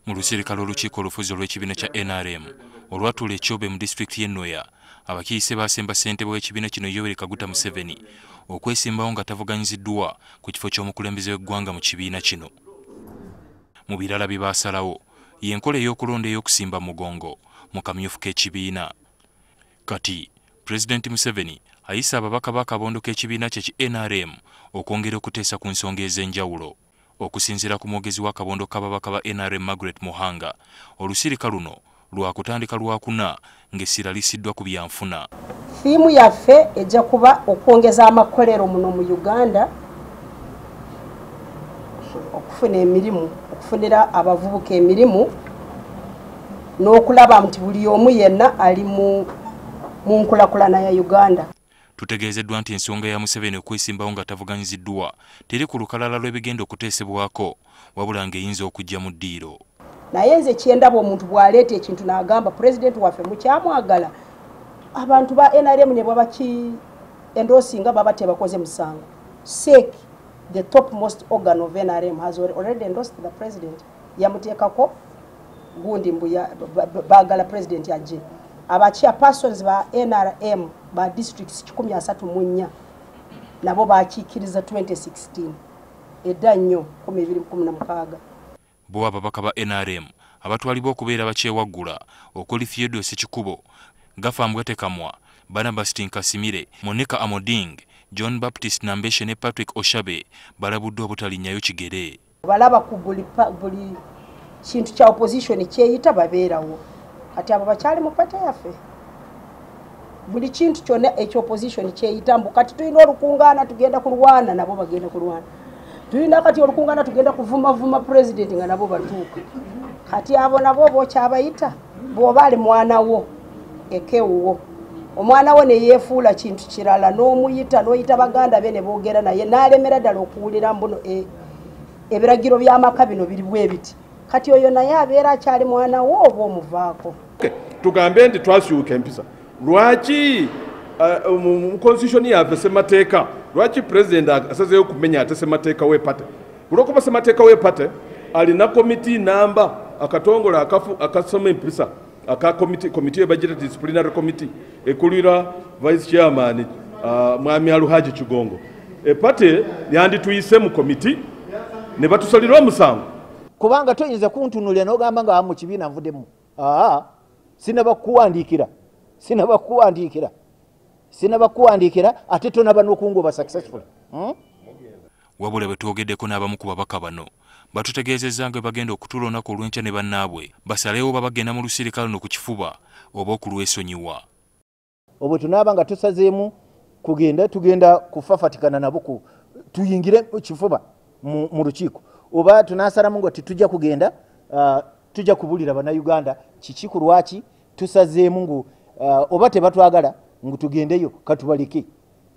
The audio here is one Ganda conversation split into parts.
Mu lusirika lw'olukiiko olufuzi olw'ekibiina kya NRM olwatuula e Kyobe mu disitulikiti y'e Nwoya, abakiise baasemba ssentebe w'ekibiina kino Yoweri Kaguta Museveni okwesimbawo nga tavuganyiziddwa ku kifo ky'omukulembeze w'eggwanga mu kibiina kino. Mu birala bye baasalawo y'enkola ey'okulonda ey'okusimba mugongo mu kamyufu k'ekibiina. Kati Pulezidenti Museveni ayise ababaka b'akabondo k'ekibiina kye ki NRM okwongera okuteesa ku nsonga ez'enjawulo. Okusinziira ku mwogezi w'akabondo k'ababaka ba NRM Margaret Muhanga, olusirika luno lwakutandika Lwakuna ng'essira lissiddwa ku byanfuna. Theme yaffe ejja kuba okwongeza amakolero muno mu Uganda, okufuna emirimu, okufunira abavubuka emirimu n'okulaba nti buli omu yenna ali mu nkulakulana ya Uganda. Tutegeezeddwa nti ensonga ya Museveni okwesimbawo nga tavuganyiziddwa teri ku lukalala lw'ebigenda okuteesebwako, wabula ng'eyinza okujja mu ddiiro. Naye nze kyendaba omuntu bw'aleeta ekintu n'agamba pulezidenti waffe mukyamwagala, abantu ba NRM ne bwaba ki endorsinga baba tebakoze musango. CEC, the top most organ of NRM, has already endorsed the president. Yamuteekako gundi mbu baagala president ajje. Aba chairpersons ba NRM ba districts 134 nabo bakiikiriza 2016 edda nnyo 2016. Bo ababaka ba NRM abatwalibwa okubeera bakyewaggula okuli Theodore Ssekikubo, Gafa Mbwatekamwa, Barnabas Tinkasimire, Monica Amoding, John Baptist Nambeshe ne Patrick Oshabe balabuddwa obutalinnyayo kigere. Balaba ku buli kintu kya opposition kyeyita babeerawo. Kati abo bakyali mu party yaffe. Buli kintu kyonna ekya opposition kyeyita mbu kati tulina olukungaana tugenda kulwana, nabo bagenda kulwana. Tulina kati olukungaana tugenda kuvumavuma president nga nabo batuuka. Kati abo nabo oba okyabayita, bw'oba ali mwana wo ekewuwo, omwana wo ne yeefuula kintu kirala n'omuyita n'oyita baganda be ne boogera naye n'alemera ddala okuwulira mbuno ebiragiro by'amaka bino biri bwe biti. Kati oyo naye abeera akyali mwana wo oba omuvaako. Tugambe nti twasiwuka empisa. Lwaki mu constitution yaffe ssemateeka, lwaki president asazeeyo okumenya ate ssemateeka w'eparty? Olw'okuba ssemateeka w'eparty alina komiti namba akatongole akafu akasoma empisa aka komiti ebagita disciplinary committee ekulira vice chairman Mwami Aluhaji Kigongo. Eparty yandituyise mu komiti ne batusalira omusango. Kubanga toyinza kuntunulira n'ogamba nga mu kibiina nvuddemu. Sinaba kuwandiikira ate tonaba n'okungoba successful. Wabula bwe twogeddeko n'abamu ku babaka bano batutegeezezza nga bagenda okutuula olunaku olw'enkya ne bannaabwe basalewo oba bagenda mu lusirika luno ku kifuba oba okulwesonyiwa. Obwe tunaaba nga tusazeemu kugenda, tugenda kufafatikana nabo tuyingire kifuba mu lukiiko, oba tunasalamu nga tetujja kugenda, tujja kubulira bannayuganda kiki ku lwaki tusazeemu ngu oba tebatwagala ngu tugendeyo,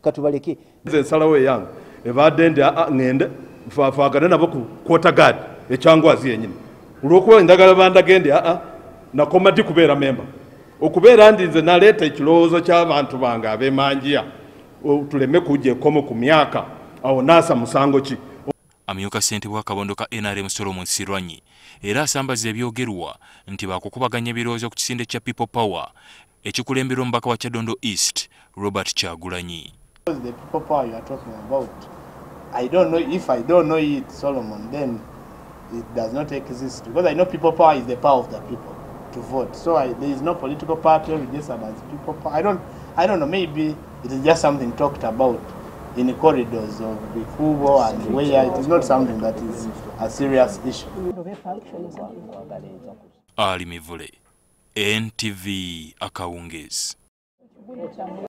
katubaleke. Nze ensalawo eyange ebadde ndi ŋŋende nfaafaagane nabo ku quarter guard ekyangwazi yennyini, olw'okuba endagala bandage ndi nakoma ddi kubeera memba, okubeera ndi nze naleeta ekirowoozo ky'abantu bange ab'emanjiya tuleme kujja ekkomo ku myaka, awo naasa musango ki? Amyuka ssentebe w'akabondo ka NRM Solomon Silwanyi era asambaza ebyogerwa nti baakukubaganya ebirowoozo ku kisinde kya People Power ekikulemberwa omubaka wa Kyadondo East Robert Kyagulanyi. The people power you are talking about, I don't know if I don't know it, Solomon, then it does not exist, because I know people power is the power of the people to vote. So there is no political party registered as people power. I don't know, maybe it is just something talked about in the corridors of the Kubo and where. It is not something that is a serious issue. Ali Mivule, NTV Akawungezi.